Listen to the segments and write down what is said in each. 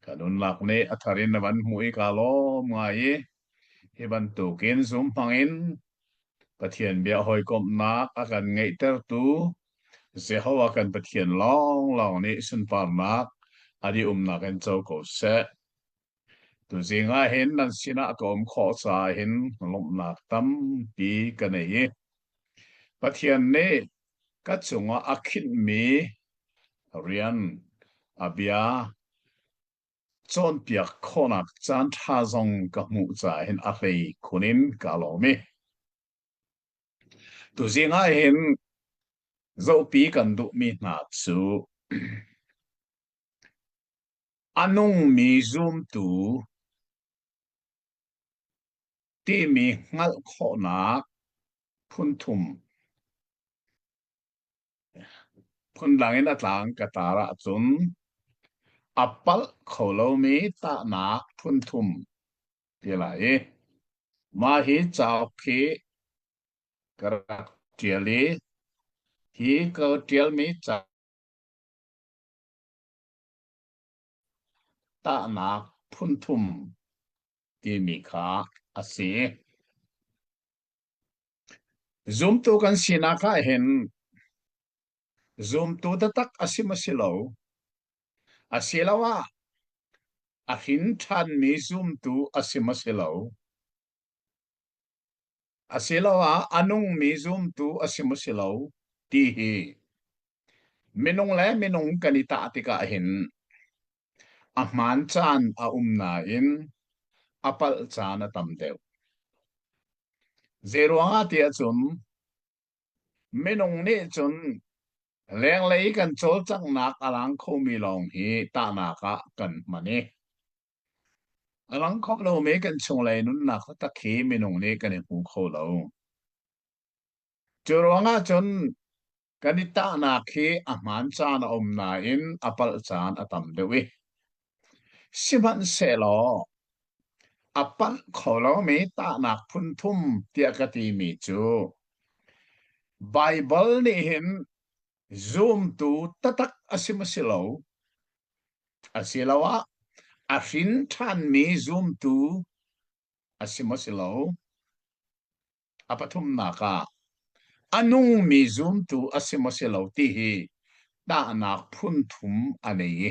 Ka nunnak nih a thar in na van hmuh i kaa lawm ngai i hi bantukin Zoom hmangin Pathian bia hawikomhnak a kan ngeihtertu Jehovah kan Pathian lawnglawng nih sunparnak a dihumnak in co ko seh. Tuzing ah hin nan sinah ka um khawh caah hin lawmhnak tampi ka nei i Pathian nih ka cungah a khinhmi rian, a bia cawnpiak khawhnak caanṭha zong ka hmuh caah hin a hlei khun in kaa lawm i tuzing ah hin zohpi kan duhmi hna cu A nungmi zumtu timi hngalh khawhnak phunthum phundang in a tlang ka tar ahcun a palh kho lomi tahnak phunthum ti lai i mah hi cauk hi ka rak ṭial i hi ka ṭialmi ca Tahnak phunthum timi kha a si. Zumtu kan sinak ah hin zumtu taktak a si maw si lo, asiloah a hrin ṭhanmi zumtu a si maw si lo, asiloah a nungmi zumtu a si maw si lo ti hi minung le minung kan i tah tikah hin a hmaan caan a um nain a palh caan a tam deuh. Zeiruangah tiah cun minung nih cun lenglei kan cawlcanghnak a lang khomi lawng hi tahnak ah kan hman i A lang kho lomi kan chunglei nunnak taktak hi minung nih kan i hmu kho lo. Cu ruangah cun kan i tahnak hi a hmaan caan a um nain a palh caan a tam deuh i sihmanhsehlaw a palh kho lomi tahnak phun thum tiah ka timi cu Baibal nih hin zumtu taktak a si maw si lo asiloah a hrin ṭhanmi zumtu a si maw si lo a pathumnak ah a nungmi zumtu a si maw si lo ti hi tahnak phun thum a nei i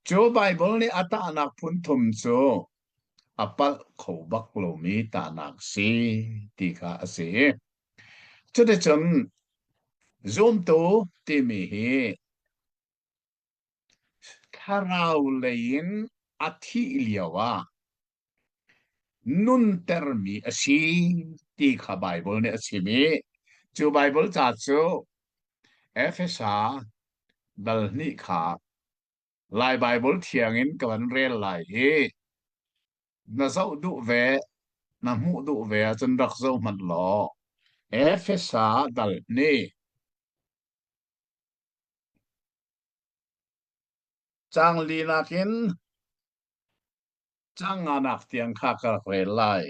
cu Baibal nih a tahnak phun thum cu a palh kho bak lomi tahnak si ti kha a si. Cuticun zumtu timi hi thlarau lei in a thih lio ah nuntermi a si ti kha Baibal nih a chim i cu Baibal ca cu Efesa dal hnih kha Lai Baibal thiang in ka van rel lai i na zoh duh ve na hmuh duh ve ahcun rak zoh hmanh law Efesa dal hnih Caang linak in caang nganak tiang kha ka rak rel lai.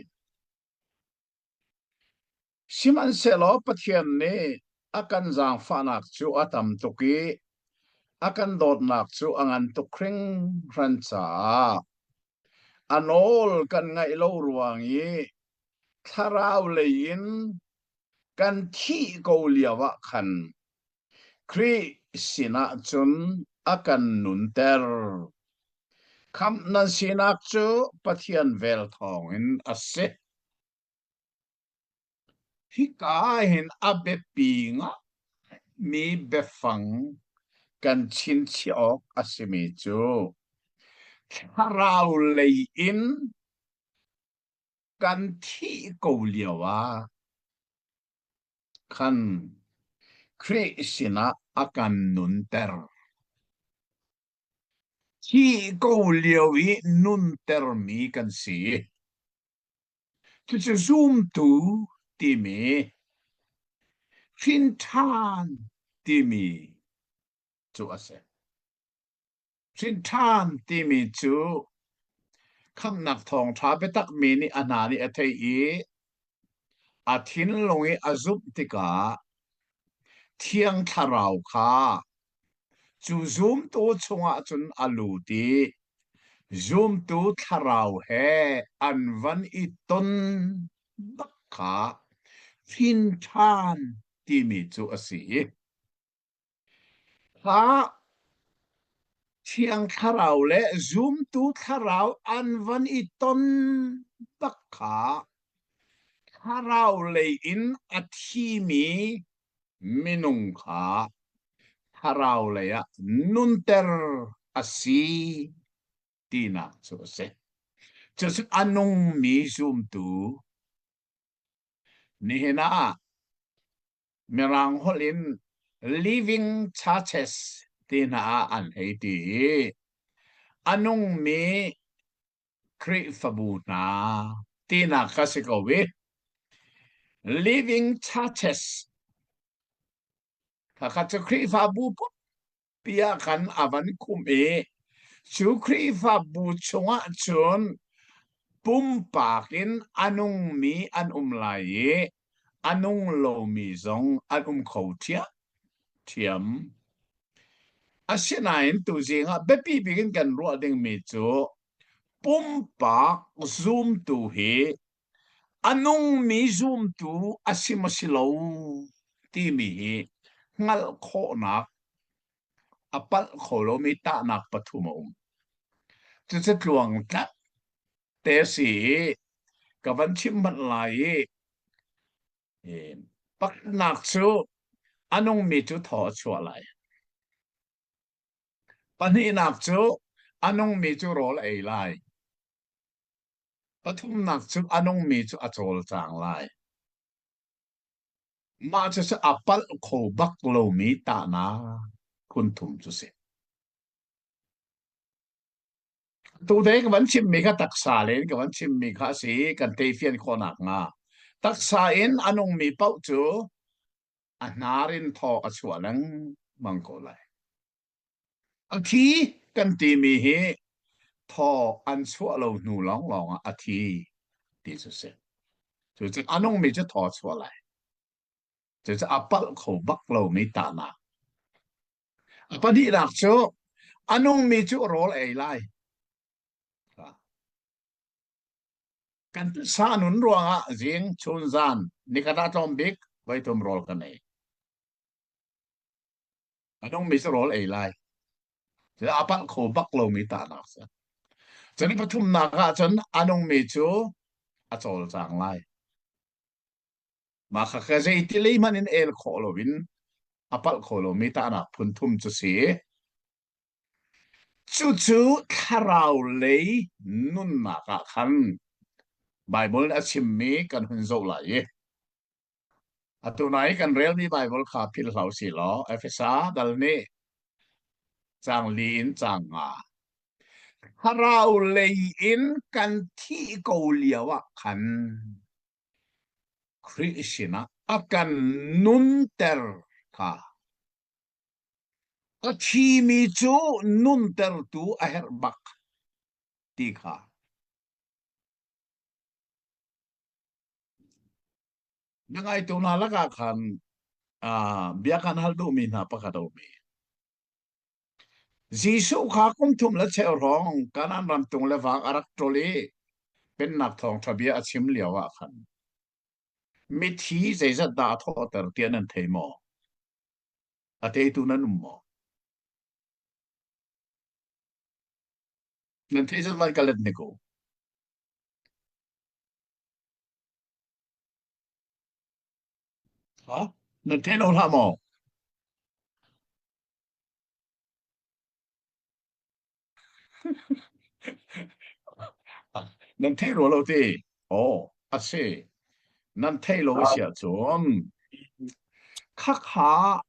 Sihmanhsehlaw Pathian nih a kan zaangfahnak cu a tam tuk i a kan dawtnak cu a ngan tuk hringhran caah a nawl kan ngaih lo ruang i thlarau lei in kan thih ko lio ah khan Khrih sinah cun a kan nunter. Khamh nan sinak cu Pathian vel thawngin a si. Hika ah hin a biapi ngaimi biafang kan chinchiah awk a simi cu thlarau lei in kan thih ko lio ah khan Khrih sinah a kan nunter. Thih ko lio i nuntermi kan si. Cucu zumtu timi hrinṭhan timi cu a si. Hrinṭhan timi cu khamhnak thawngṭha biatakmi nih a hna nih a theih i a thinlung i a zumh tikah Thiang Thlarau kha cu zumtu chungah cun a lut i. Zumtu thlarau he an van i ton bak kha hrin ṭhan timi cu a si i kha Thiang Thlarau le zumtu thlarau an van i ton bak kha thlarau lei in a thimi minung kha thlarau lei ah nunter a si tinak cu a si. Cucu a nungmi zumtu nihin ah Mirang holh in living churches ti hna ah an hei ti i a nungmi Khrihfabu hna tinak kha si ko i living churches khakha cu Khrihfabu pumpi ah khan a van khumh i cu Khrihfabu chungah cun pumpak in a nungmi an um lai i a nung lomi zong an um kho ṭhiamṭhiam. Asinain tuzing ah biapi bik in kan ruah dingmi cu pumpak zumtu hi a nungmi zumtu a si maw si lo timi hi hngalh khawhnak a palh kho lomi tahnak pathum a um. Cucu tluang tlat te a si i ka van chim hmanh lai i pakhatnak cu a nungmi cu thaw a chuah lai. Pahnihnak cu a nungmi cu rawl a ei lai. Pathumnak cu a nungmi cu a cawlcang lai. Mah cucu a palh kho bak lomi tahnak phun thum cu si. Tute ka van chimmi kha taksa len ka van chimmi kha a si kan teifian khawhnak hnga. Taksa in a nungmi paoh cu a hnar in thaw a chuah lengmang ko lai. A thi kan timi hi thaw an chuah lo hnu lawnglawng ah a thi ti cu si. Cucu a nungmi cu thaw a chuah lai. Cucu a palh kho bak lomi tahnak. A pahnihnak cu a nungmi cu rawl ei lai. Kan sa nun ruangah zing, chun, zan, nikhat ah tlawm bik voithum rawl kan ei. A nungmi cu rawl ei lai. A palh kho bak lomi tahnak si. Cun pathumnak ah cun a nungmi cu a cawlcang lai. Mah kha zeiti lei hmanh in el khawh loin a palh kho lomi tahnak phun thum cu si. Cucu thlarau lei nunnak ah khan Baibal nih a chimmi kan hun zoh lai i atu nai kan relmi Baibal kha philh hlah usih law Efesa dal nih caang li in caang nga thlarau lei in kan thih ko lio ah khan Khrih sinah a kan nunter kha a thimi cu nuntertu a herh bak ti kha na ngaitu hna lakah khan bia kan hal duhmi hna pakhat a um i Jesuh kha kum thum le cheu hrawng Kanaan ram tung le vang a rak ṭol i pennak thawngṭha bia a chim lio ah khan mithi zeizat dah a thawhter tiah nan thei maw? A teitu nan um maw? Nan theih zat van ka let hnik u. Ha? Nan thei lo hlah maw? Nan thei rua lo ti? Aw, a si. Nan thei lo a si ahcun khakha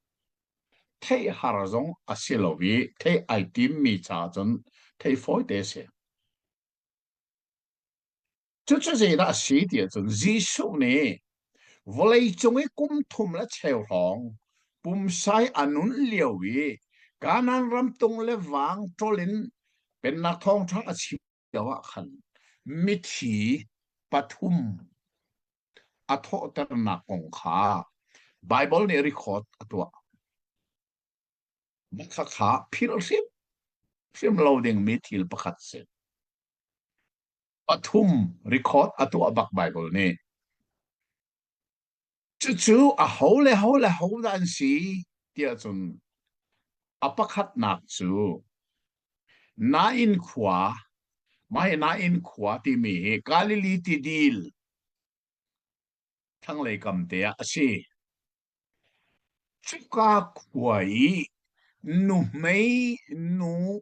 theih har zong a si lo i theih ai timmi ca cun theih fawi te a si. Cucu zeidah a si ti ahcun Jesuh nih vawleicung i kum thum le cheu hrawng pumsai a nun lio i Kanaan ram tung le vang ṭol in pennak thawngṭha a chim lio ah khan mithi pathum a thawhternak kong kha Baibal nih record a tuah. Khakha philh hrimhrim lo dingmi thil pakhat si. Pathum record a tuah bak Bible nih. Cucu a ho le ho le ho dah an si tiah cun a pakhatnak cu Nain khua, mah hi Nain khua timi hi Galilee tidil thlanglei kam te ah a si. Cuka khua i nuhmei nu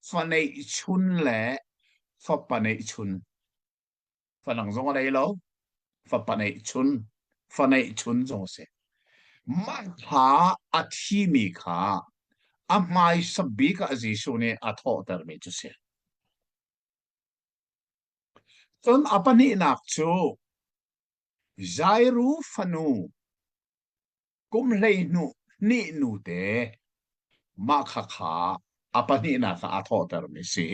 fa neihchun le fapa neihchun fanang zong a nei lo, fapa neihchun, fa neihchun zong a si. Mah kha a thimi kha a hmaisa bik ah Jesuh nih a thawhtermi cu si. Cun a pahnihnak cu Jairu fanu kum 12 hnih nute mah khakha a pahnihnak ah a thawhtermi si.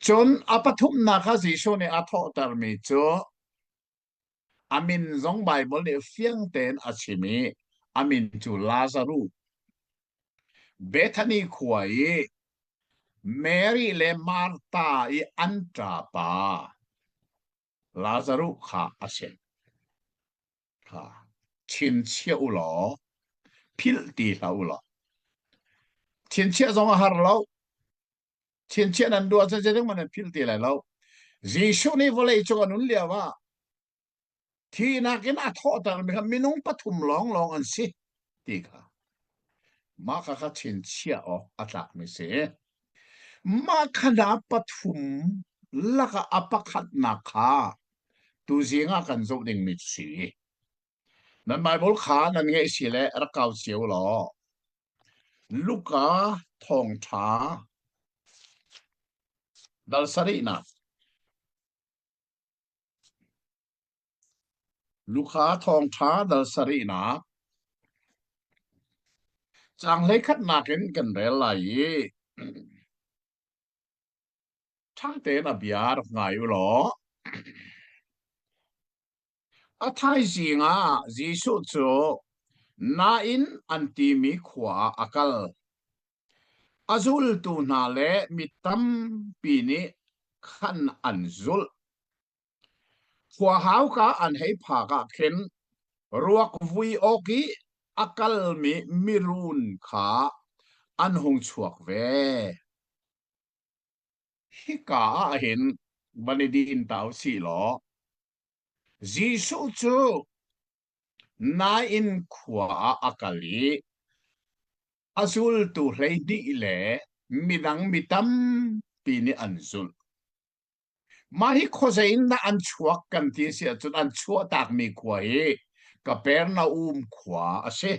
Cun a pathumnak ah Jesuh nih a thawhtermi cu a min zong Baibal nih fiang tein a chim i a min cu Lazaruh. Bethany khua i Mary le Martha i an ṭapa Lazaruh kha a si. Kha chinchiah u law philh ti hlah u law. Chinchiah zong a har lo. Chinchiah nan duh ahcun zeitik hmanh nan philh ti lai lo. Jesuh nih vawlei cung a nun lio ah thinak in a thawhtermi kha minung pathum lawnglawng an si ti kha mah kha kha chinchiah awk a tlakmi si. Mah kha hna pathum lakah a pakhatnak kha tuzing ah kan zoh dingmi cu si. Nan Baibal kha nan ngeih si le rak kau cio law Luka thawngṭha dal sarihnak Luka thawngṭha dal sarihnak caang hleikhatnak in kan rel lai i ṭha tein a bia rak ngai u law A thaizing ah Jesuh cu Nain an timi khua ah a kal. A zultu hna le mi tampi nih khan an zulh. Khua hauka an hei phak ah khin ruak vui awk i a kalmi mirun kha an hung chuak ve. Hika ah hin van i din ta u sih law Jesuh cu Nain khua ah a kal i a zultu 12 le midang mi tampi nih an zulh. Mah hi khuazei in dah an chuak kan ti si ahcun an chuahtakmi khua hi Kapernaum khua a si.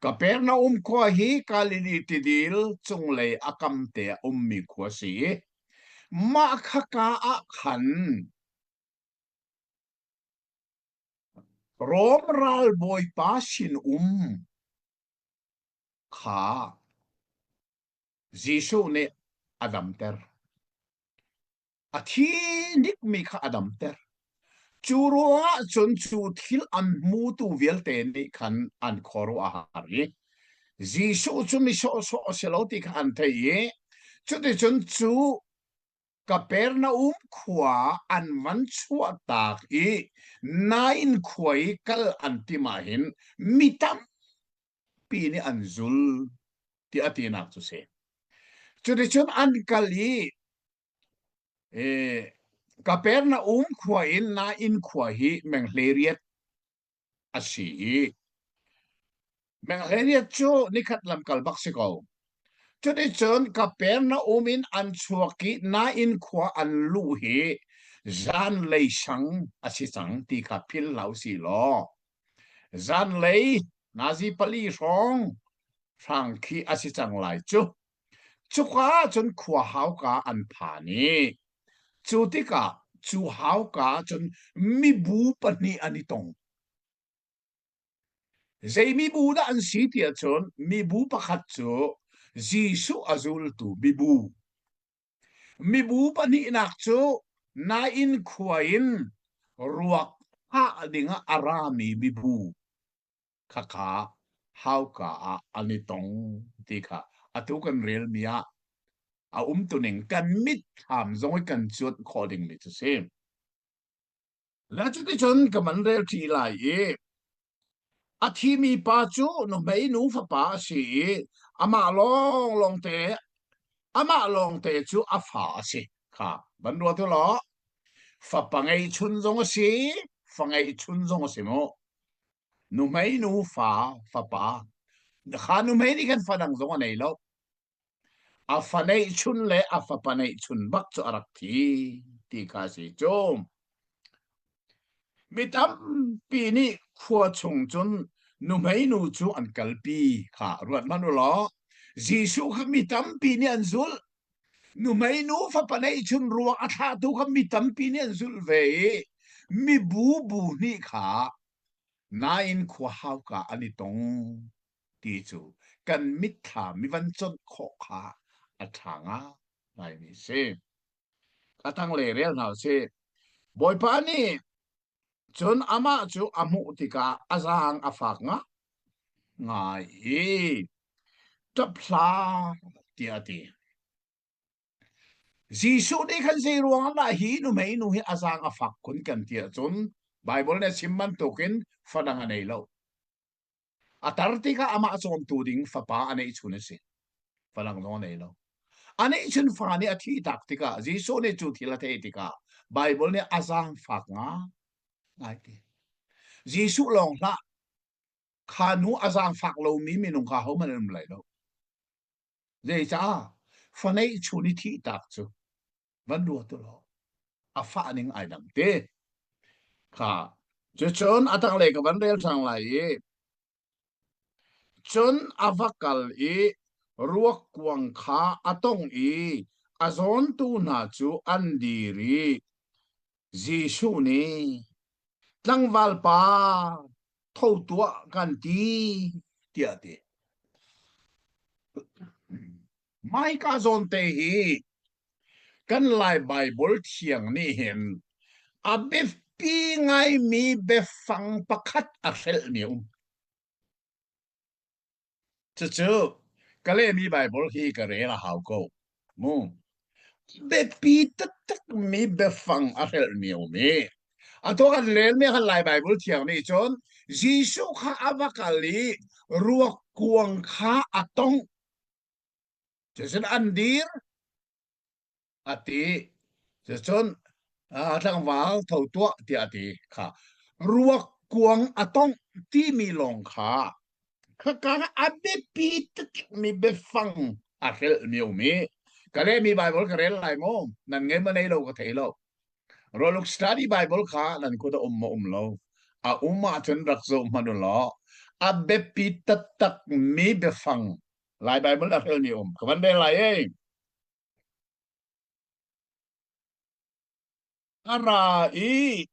Kapernaum khua hi Galilee tidil cunglei a kamte a ummi khua a si i mah khaka ah khan Rom ralbawipa sinum kha Jesuh nih a damter. A thi dikmi kha a damter. Cu ruangah cun cu thil an hmutu vialte nih khan an khuaruah a har i Jesuh cu mi sawhsawh a si lo ti kha an theih i cuticun cu Kapernaum khua an van chuahtak i Nain khua i kal an tim ah hin mi tampi nih an zul ti a tinak cu si. Cuticun an kal i Kapernaum khua in Nain khua hi meng 18 a si i meng 18 cu nikhat lamkal bak si ko. Cuticun Kapernaum in an chuak i Nain khua an luh hi zanlei sang a si cang ti kha philh hlah u sih law zanlei nazi pali hrawng hrang khi a si cang lai cu. Cuka ah cun khua hauka an phan i cu tikah cu hauka ah cun mibu pahnih an i tong. Zei mibu dah an si tiah cun mibu pakhat cu Jesuh a zultu mibu. Mibu pahnihnak cu Nain khua in ruak thah dingah a rami mibu. Khakha hauka ah an i tong ti kha atu kan relmi ah. A umtuning kan mitthlam zong i kan cuanh khawh dingmi cu si. Le cuticun ka man rel ṭi lai i a thimi pa cu nuhmei nu fapa a si i amah lawnglawng te amah lawngte cu a fa a si kha van ruat u law fapa ngeihchun zong a si fa ngeihchun zong a si mu nuhmei nu fa fapa kha nuhmei nih khan fa dang zong a nei lo A fa neihchun le a fapa neihchun bak cu a rak thi ti kha a si cu. Mi tampi nih khua chung cun nuhmei nu cu an kalpi kha ruat hmanh u law Jesuh kha mi tampi nih an zulh. Nuhmei nu fapa neihchun ruang a thlahtu kha mi tampi nih an zulh ve i mibu bu hnih kha nain khua hauka an i tong. ti cu kan mitthlam mi van conh khawh kha a ṭha ngaingai si. A tanglei rel hna usih. Bawipa nih cun amah cu a hmuh tikah a zaang a fak nga ngai i ṭap hlah tiah a ti. Jesuh nih khan zei ruangah dah hi nuhmei nu hi a zaang a fak kun kan ti ahcun Baibal nih a chim bantukin fadang a nei lo. A tar tikah amah cawmtu ding fapa a neihchun a si. Falang zong a nei lo. A neihchun fa nih a thih tak tikah Jesuh nih cu thil a theih tikah Baibal nih a zaangfak nga ngai ti. Jesuh lawng hlah kha nu a zaangfak lomi minung kha hohmanh an um lai lo. Zeicah fa neihchun i thih tak cu van ruat u law a fah ning ai dang te kha cucun a tanglei ka van rel ṭhan lai i cun a va kal i ruak kuang kha a tong i a zawntu hna cu an dir i Jesuh nih tlangval pa tho tuah kan ti tiah a ti. Maika zawnte hi kan Lai Baibal thiang nih hin a biapi ngaimi biafang pakhat a hrelhmi a um. Cucu ka lehmi Baibal hi ka rel a hau ko. Mu. Biapi taktakmi biafang a hrelhmi a um i atu kan relmi kan Lai Baibal thiang nih cun Jesuh kha a va kal i ruak kuang kha a tongh. Cucun an dir a ti. Cucun tlangval tho tuah tiah a ti kha. Ruak kuang a tongh timi lawng kha khaka a biapi takmi biafang a hrelhmi a um i ka lehmi Baibal ka rel lai maw? Nan ngei maw nei lo ka thei lo. Roluk Study Bible kha nan kut a um maw um lo? A um ahcun rak zoh hmanh u law a biapi taktakmi biafang Lai Bible a hrelmi um ka van rel lai ei. A ra i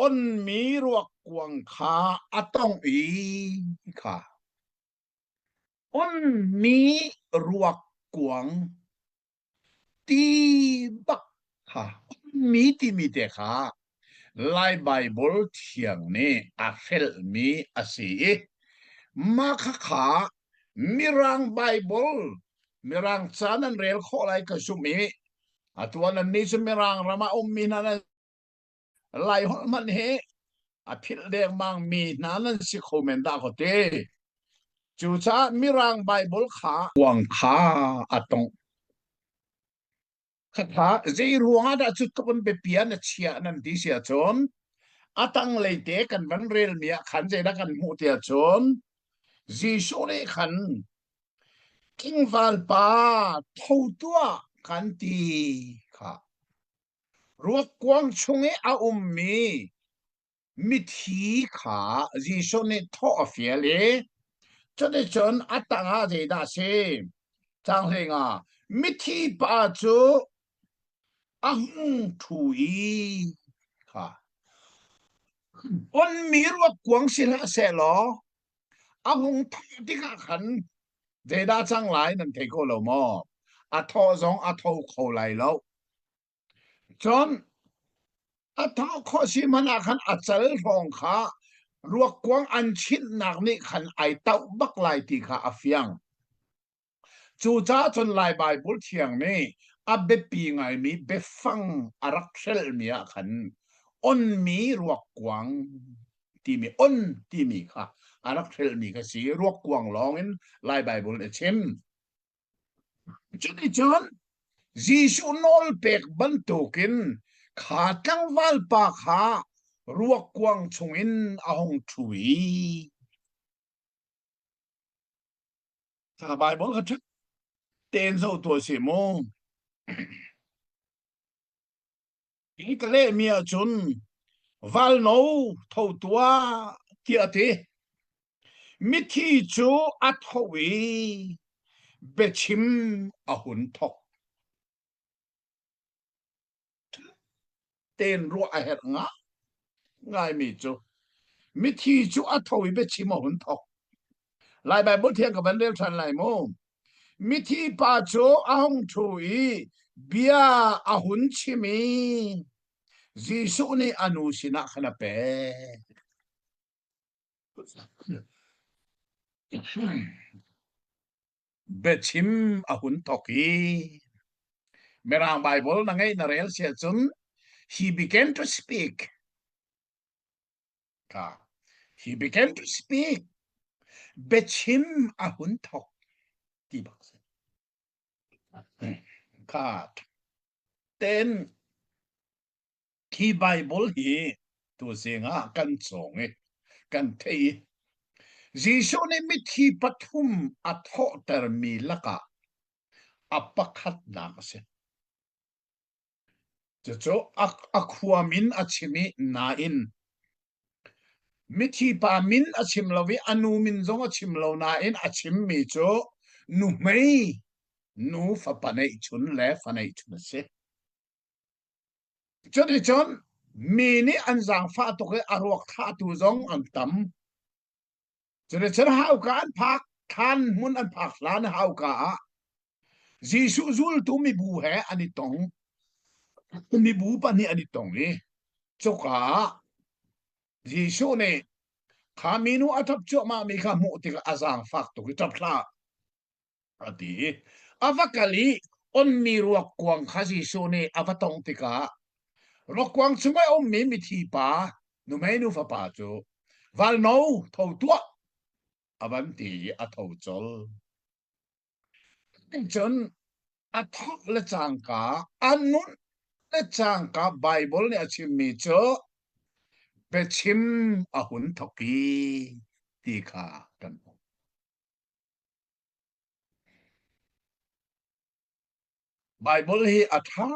onmi ruak kuang kha a tongh i kha onmi ruak kuang ti bak kha onmi timi te kha Lai Baibal thiang nih a hrelhmi a si i mah khakha Mirang Baibal Mirang ca nan rel khawh lai ka zumh i atu ah nannih cu Mirang ram ah ummi hna nan Lai holh hmanh hi a philh dengmang mi hna nan si kho men dah kaw ti. Cucaah Mirang Baibal kha kuang kha a tongh. Khakha zei ruang ah dah cu tluk in biapi ah na chiah nan ti si ahcun a tanglei te kan van relmi ah khan zeidah kan hmuh ti ahcun Jesuh nih khan tlangval pa tho tuah kan ti kha ruakkuang chung i a ummi mithi kha Jesuh nih thawh a fial i cuticun a tangah zeidah a si? Caang 15 mithi pa cu a hung ṭhu i kha onmi ruakkuang si hlah sehlaw a hung thawh tikah khan zeidah cang lai nan thei ko lo maw? A thawh zong a tho kho lai lo. Cun a thawh khawh si hmanh ah khan a cal hrawng kha ruakkuang an chinhnak nih khan ai tauh bak lai ti kha a fiang. Cucaah cun Lai Baibal Thiang nih a biapi ngaimi biafang a rak hrelhmi ah khan onmi ruakkuang timi on timi kha a rak hrelhmi kha si. Ruakkuang lawng in Lai Baibal nih a chim. Cuticun Jesuh nawl pek bantukin kha tlangval pa kha ruakkuang chungin a hung ṭhu i Kha Baibal kha ṭha tein zoh tuah sih mu. Hi ka lehmi ahcun valno tho tuah tiah a ti. Mithi cu a tho i biachim a hun thawk. Tein ruah a herh nga ngaimi cu mithi cu a tho i biachim a hun thawk. Lai Baibal thiang ka van rel ṭhan lai mu. Mithi pa cu a hung ṭhu i bia a hun chim i Jesuh nih a nu sinah khan a pek. Biachim a hun thawk i Mirang Baibal na ngeih na rel si ahcun he began to speak. Ka he began to speak. Biachim a hun thawk ti bak si. Ka ten Hi Baibal hi tuzing ah kan cawng i kan thei i Jesuh nih mithi pathum a thawhtermi lakah a pakhatnak a si. Cucu a, a khua min a chim i nain mithi pa min a chim lo i a nu min zong a chim lo nain a chimmi cu nuhmei nu fapa neihchun le fa neihchun a si. Cuticun mi nih an zaangfah tuk i a ruak thlahtu zong an tam. Cuticun hauka an phak, thlan hmun an phak hlan hauka ah Jesuh zultu mibu he an i tong. Mibu pahnih an i tong i cuka ah Jesuh nih kha minu a ṭap cuahmahmi kha hmuh tikah a zaangfak tuk i ṭap hlah a ti i a va kal i onmi ruakkuang kha Jesuh nih a va tongh tikah ruakkuang chung i a ummi mithi pa nuhmei nu fapa cu valno tho tuah a van ti i a tho colh. Cun a thawk le cangka a nun le cangka Baibal nih a chimmi cu biachim a hun thawk i ti kha kan hmuh. Baibal hi a ṭha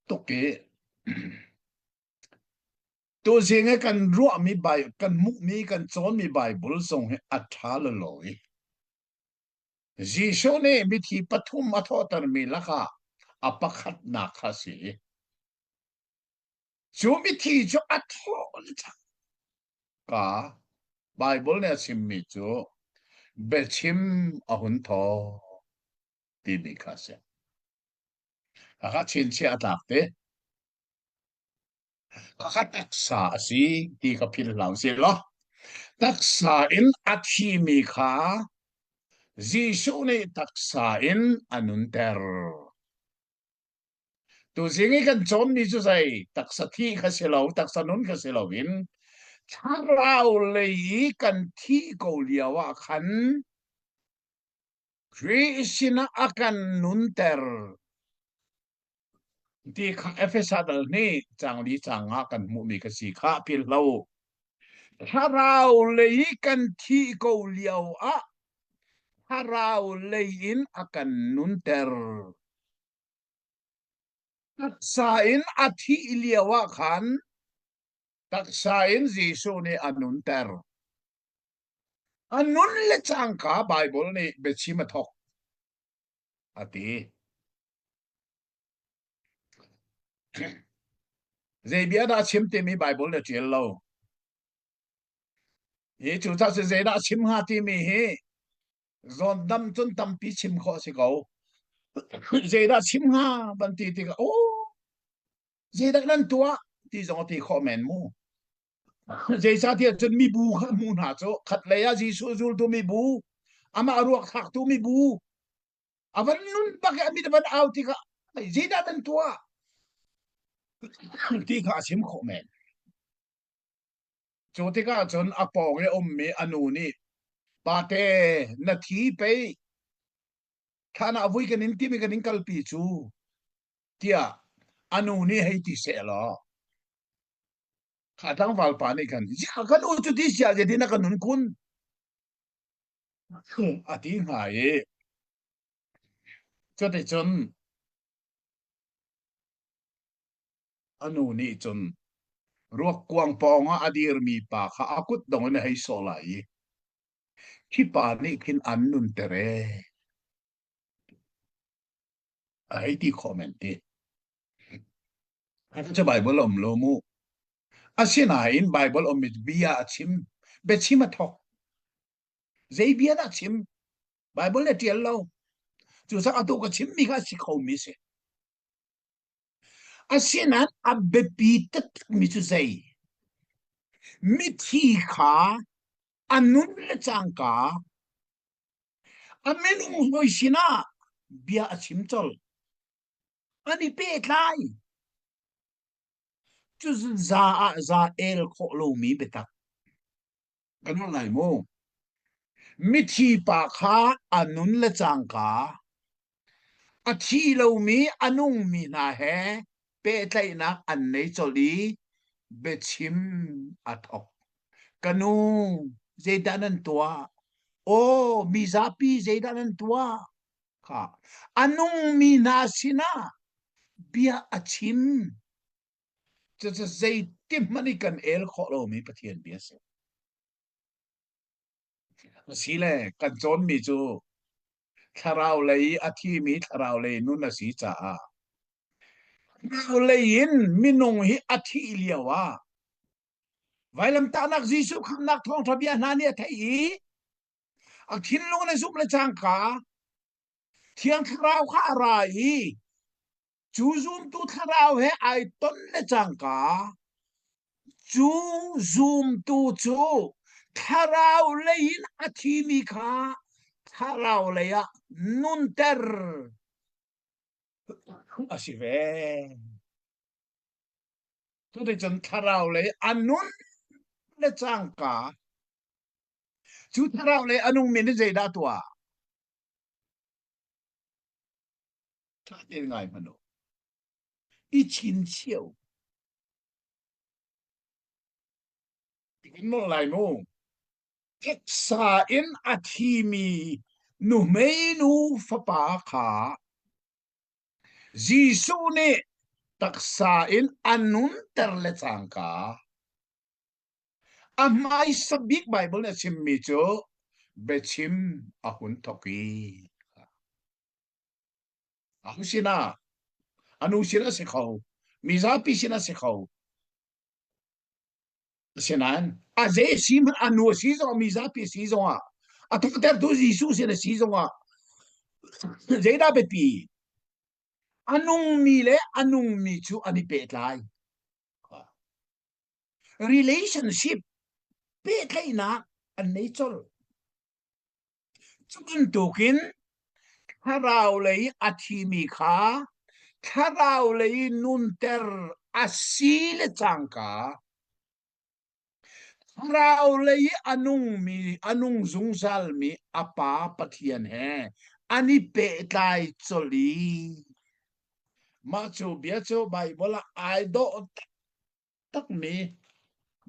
tuk i tuzing i kan ruahmi kan hmuhmi kan cawnmi Baibal zong hi a ṭha lawlaw i Jesuh nih mithi pathum a thawhtermi lakah a pakhatnak kha a si. Cu mithi cu a thawh Ka Baibal nih a chimmi cu biachim a hun thaw timi kha a si. Khakha chinchiah a tlak te. Khakha taksa a si ti ka philh hlah usih law. Taksa in a thimi kha Jesuh nih taksa in a nunter. Tuzing i kan cawnmi cu zei taksa thi kha si lo, taksa nun kha si loin thlarau lei i kan thih ko lio ah khan Khrih sinah a kan nunter ti kha Efesa dal nih cang li cang ah kan hmuhmi ka si kha philh lo. Thlarau lei i kan thih ko lio ah thlarau lei in a kan nunter. Taksa in a thih lio ah khan taksa in Jesuh nih a nunter. A nun le cangka Baibal nih biachim a thawk a ti. Zei bia dah a chim timi Baibal nih a ṭial lo. Hi cucaah cun zeidah a chim hnga timi hi zawndam cun tampi chim khawh a si ko. Zeidah chim hnga van ti tikah oh zeidah nan tuah ti zong a ti khawh men mu. Zeicahtiah cun mibu kha hmu hna cu khat lei ah Jesuh zultu mibu amah ruak thlaktu mibu. A van nun bak i a mit a van au tikah zeidah nan tuah ti kha a chim khawh men. Cu tikah cun a pawng i a ummi a nu nih pate na thi pei thlan ah vui kan in timi kan in kalpi cu tiah a nu nih hei ti seh law kha tlangval pa nih khan ziah kan u cu ti sia zeitin na kan nun kun a ti hnga i cuticun a nu nih cun ruakkuang pawngah a dirmi pa kha a kut dong in a hei sawh lai i khi pa nih khin an nunter ee a hei ti khawh men ti. Cu Baibal um lo mu. Asinain Baibal um bia a chim. Biachim a thawk. Zei bia dah chim? Baibal nih a ṭial lo. Cucaah atu ka chimmi kha a si khomi a si. Asinain a biapi taktakmi cu zei? Mithi kha a nun le cangka a minung hawi sinah bia a chim colh. An i pehtlai. Cu za ah za el khawh lomi biatak. Kan holh lai mu. Mithi pa kha a nun le cangka a thi lomi a nungmi hna he pehtlaihnak an nei colh i biachim a thawk. Ka nu, zeidah nan tuah? Aw, mi zapi zeidah nan tuah? Kha a nungmi hna sinah bia a chim. Cucu zeiti hmanh i kan el khawh lomi Pathian bia a si. Asile kan cawnmi cu thlarau lei i a thimi thlarau lei nun a si caah thlarau lei in minung hi a thih lio ah vailamtahnak Jesuh khamnak thawngṭha bia hna nih a theih i a thinlung le zumh le cangka Thiang Thlarau kha a ra i Cu zumtu thlarau he ai ton le cangka cu zumtu cu thlarau lei in a thimi kha thlarau lei ah nunter a si ve. Cuticun thlarau lei a nun le cangka cu thlarau lei a nungmi nih zeidah a tuah? Ṭha tein ngai hmanh u. I chinchiah u. Kan molh lai mu. Taksa in a thimi nuhmei nu fapa kha Jesuh nih taksa in a nunter le cangka a hmaisa bik Baibal nih a chimmi cu biachim a hun thawk i A sinah a nu sin a si kho, mizapi sin a si kho. Asinain a zei si hmanh a nu a si zongah mizapi a si zongah a thawhtertu Jesuh sin a si zongah zeidah biapi a nungmi le a nungmi cu an i pehtlai. Relationship pehtlaihnak an nei colh. Cu bantukin thlarau lei a thimi kha thlarau lei nunter a si le cangka thlarau lei a nungmi a nung zungzalmi a Pa Pathian he an i pehtlai colh i mah cu bia cu Baibal ah ai dawh takmi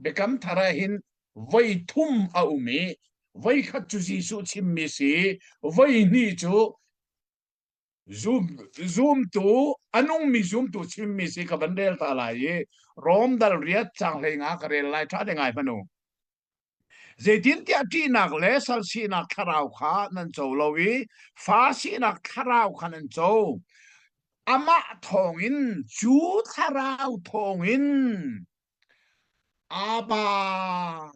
Biakam Thar ah hin voi thum a um i voi khat cu Jesuh chimmi si, voi hnih cu zum, zumtu a nungmi zumtu chimmi si ka van rel ta lai i Rom dal riat cang hlei nga ka rel lai ṭha te ngai hmanh u. Zeitintiah ṭihnak le sal sinak thlarau kha nan co lo i fa sinak thlarau kha nan co. Amah thawngin, cu thlarau thawngin, Abba,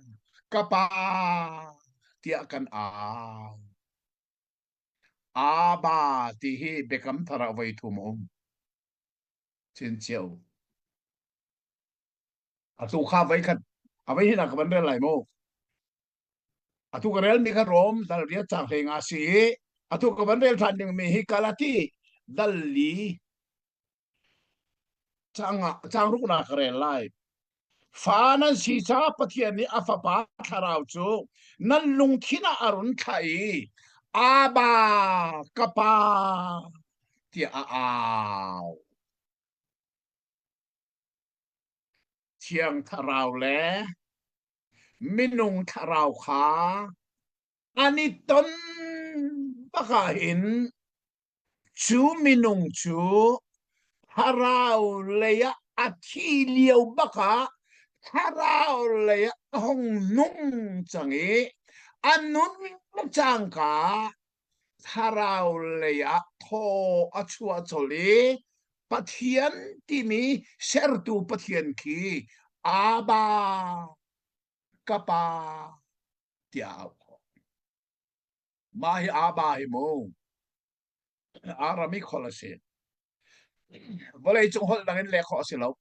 ka Pa, tiah kan au. Abba ti hi Biakam Thar ah voi thum a um. Chin u. Atu kha voi khat a voi hinak ka van rel lai mu. Atu ka rel mi kha Rom dal riat cang hlei nga si i. Atu ka van rel ṭhan dingmi hi Galati dal li caang ruknak ka rel lai. Fa nan si caah Pathian nih a Fapa Thlarau cu nan lungthin ah a run thlah i Abba, ka Pa tiah a au. Thiang Thlarau le minung thlarau kha an i ton bak ahhin cu minung cu thlarau lei ah a thi lio bak ah thlarau lei ah a hung nung cang i a nun cangka thlarau lei ah thaw a chuah colh i Pathian timi sertu Pathian khi Abba ka pa tiah a auh khawh. Mah hi Abba hi mu Aramik holh a si. Vawleicung holh dang in leh khawh a si lo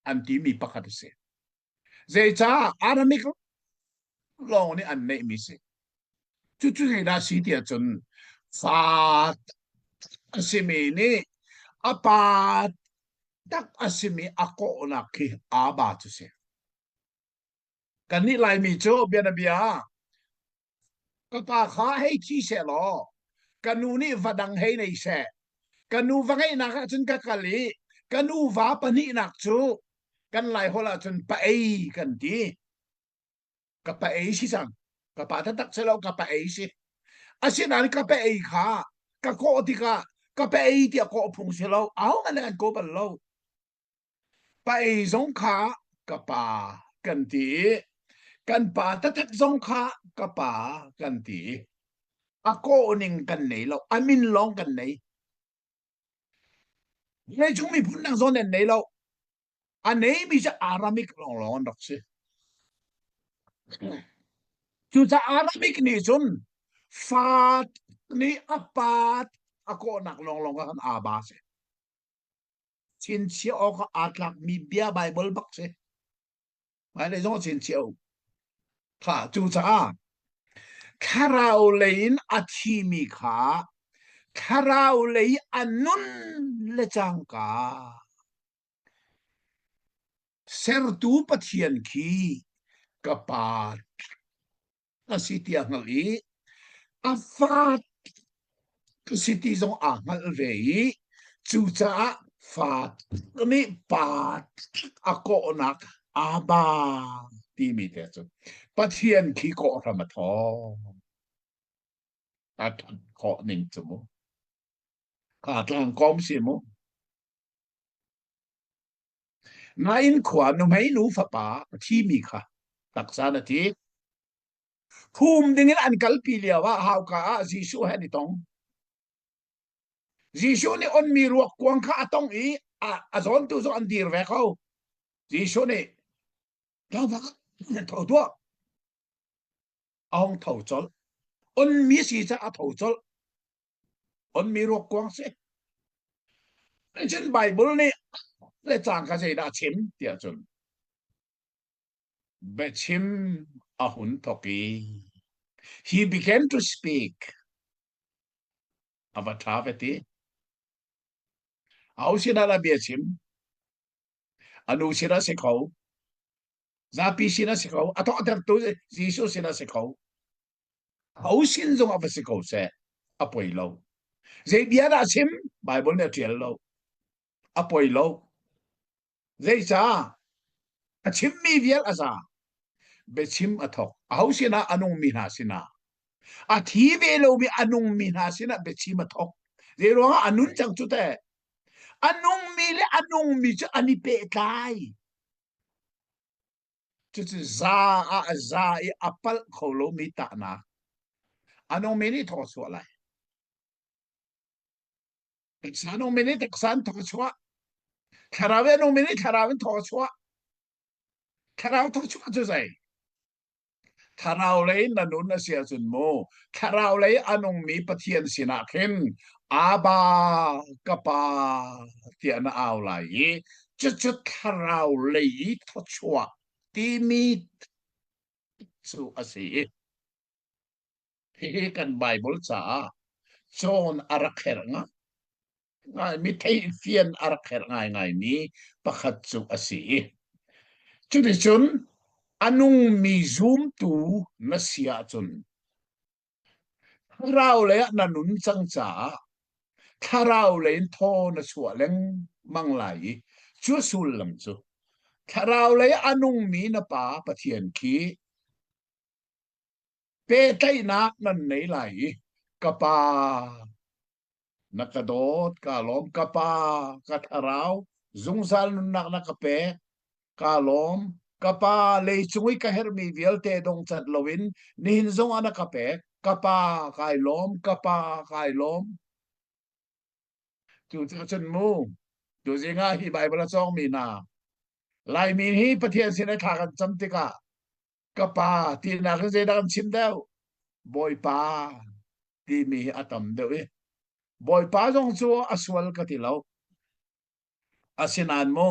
an timi pakhat a si. Zeicah Aramik lawng nih an neihmi si. Cucu zeidah si tiah cun fa a simi nih a pa tak a simi a kawhnak khi Abba cu si. Kannih Laimi cu bianabia ka pa kha hei thi seh law ka nu nih va dang hei nei seh. Ka nu va ngeihnak ahcun ka kal i ka nu va pahnihnak cu kan Lai holh ahcun pa ei kan ti. Ka pa ei si cang. Ka pa taktak si lo ka pa ei si. Asinain ka pa ei kha ka kawh tikah ka pa ei tiah kawh phung si lo. Ahohmanh nih an kaw bal lo. Pa ei zong kha ka pa kan ti i kan pa taktak zong kha ka pa kan ti. A kawh ning kan nei lo. A min lawng kan nei. Leicung miphun dang zawn an nei lo. A neimi cu Aramik lawnglawng an rak si. Cucaah Aramik nih cun fa nih a pa a kawhnak lawnglawng ah khan aa ba si. Chinchiah awk ah aa tlakmi bia Baibal bak si. Hmailei zong a chinchiah u. Kha cucaah thlarau lei in a thimi kha thlarau lei a nun le cangka sertu Pathian khi ka pa a si tiah hngalh i a fa ka si ti zong aa hngalh ve i cucaah fa nih pa a kawhnak Abba timi te cu Pathian khi kawh hram a thawng. A ṭhat khawh ning cu mu. Kha tlang kawm si mu. Nain khua nuhmei nu fapa a thimi kha taksa na thi. Phum dingin an kalpi lio ah hauka ah Jesuh he an i tong. Jesuh nih onmi ruak kuang kha a tong i a zawntu zong an dir ve ko. Jesuh nih tlangval tho tuah. A hung tho colh. Onmi si caah a tho colh. Onmi ruak kuang si. Cun Bible nih le cangka zeidah a chim tiah cun biachim a hun thawk i he began to speak. A va ṭha ve ti. Aho sinah dah bia chim? A nu sinah si kho. Zapi sinah si kho. A thawhtertu Jesuh sinah si kho. Ho sin zong ah va si ko seh, a poi lo. Zei bia dah chim? Bible nih a ṭial lo. A poi lo. Zeicah? A chimmi vial a za. Biachim a thawk. Aho sinah a nungmi hna sinah. A thi ve lomi a nungmi hna sinah biachim a thawk. Zei ruangah a nun cang cu teh. A nungmi le a nungmi cu an i pehtlai. Cucu za ah a za i a palh kho lomi tahnak. A nungmi nih thawk a chuah lai. Taksa nungmi nih taksa in thawk a chuah. Thlarau i a nungmi nih thlarau in thawk a chuah. Thlarau thawk chuah cu zei? Thlarau lei na nun a si ahcun mu, thlarau lei a nungmi Pathian sinah khin Abba, ka Pa tiah na au lai i cucu thlarau lei i thawchuah timi cu a si. Hihi kan Bible caah. Cawn a rak herh nga ngai mi theihfian a rak herh ngaingaimi pakhat cu a si. Cuticun a nungmi zumtu na si ahcun thlarau lei ah na nun cang caah thlarau lei in thaw na chuah lengmang lai i cu sullam cu thlarau lei a nungmi na pa Pathian khi pehtlaihnak nan nei lai i ka pa na ka dawt ka lawm ka pa ka thlarau zungzal nunnak na ka pek ka lawm ka pa leicung i ka herhmi vialte dongcat loin nihin zong ah na ka pek ka pa kai lawm ka pa kai lawm Cucaah cun mu tuzing ah hi Baibal a cawngmi hna Laimi hi Pathian sin i thla kan cam tikah ka pa tinak in zeidah kan chim deuh Bawipa timi hi a tam deuh i Bawipa zong cu a sual ka ti lo asinain mu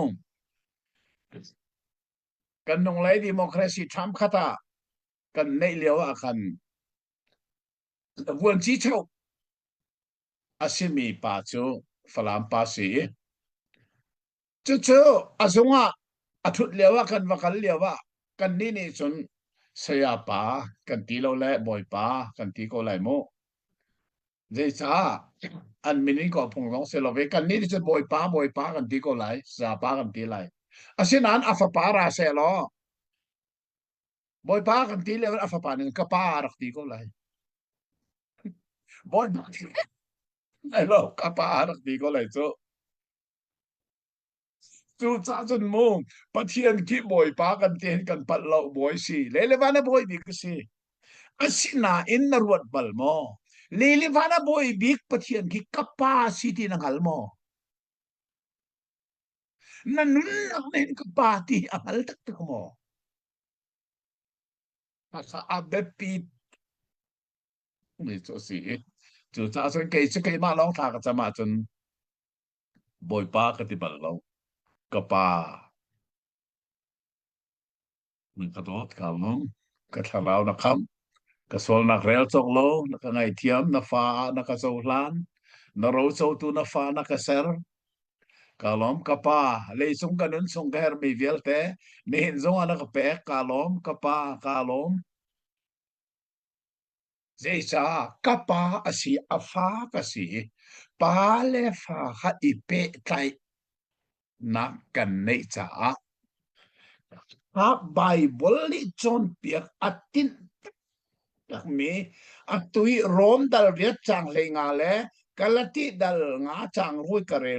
kan nunglei democracy ṭham khat ah kan neih lio ah khan vuanci cheu a simi pa cu Falam pa si i Cucu a zung ah a ṭhut lio ah kan va kal lio ah kannih nih cun saya pa kan ti lo le bawipa kan ti ko lai mu. Zeicah an min in kawh phung zong si lo ve kannih nih cun bawipa bawipa kan ti ko lai saya pa kan ti lai. Asinain a fapa ra seh law bawipa kan ti lio a fapa nih ka pa a rak ti ko lai. Bawipa ti lai lo ka pa a rak ti ko lai cu. Cucaah cun mu Pathian khi Bawipa kan ti hin kan palh lo bawi si le le van a bawi bik a si. Asinain na ruat bal maw? Le le van a bawi bik Pathian khi ka pa si ti na hngal maw? Na nunnak nih ka pa ti a hngal taktak maw? A biapi mi cu a si i cucaah cun kei cu keimah lawng thla ka cam ahcun Bawipa ka ti bal lo. Ka pa na ka dawt ka lawm. Ka thlarau na khamh. Ka sualnak rel cawk lo, na ka ngaihthiam, na fa ah na ka cohlan. Na rocotu na fa na ka ser. Ka lawm ka pa, leicung ka nun chung ka herhmi vialte nihin zong ah na ka pek. Ka lawm ka pa, ka lawm. Zeicah ka pa a si, a fa ka si i pa le fa kha i pehtlaihnak kan neih caah kha Baibal nih cawnpiak a tinh takmi atu i Rom dal riat caang 15 le Galati dal nga caang rui ka rel.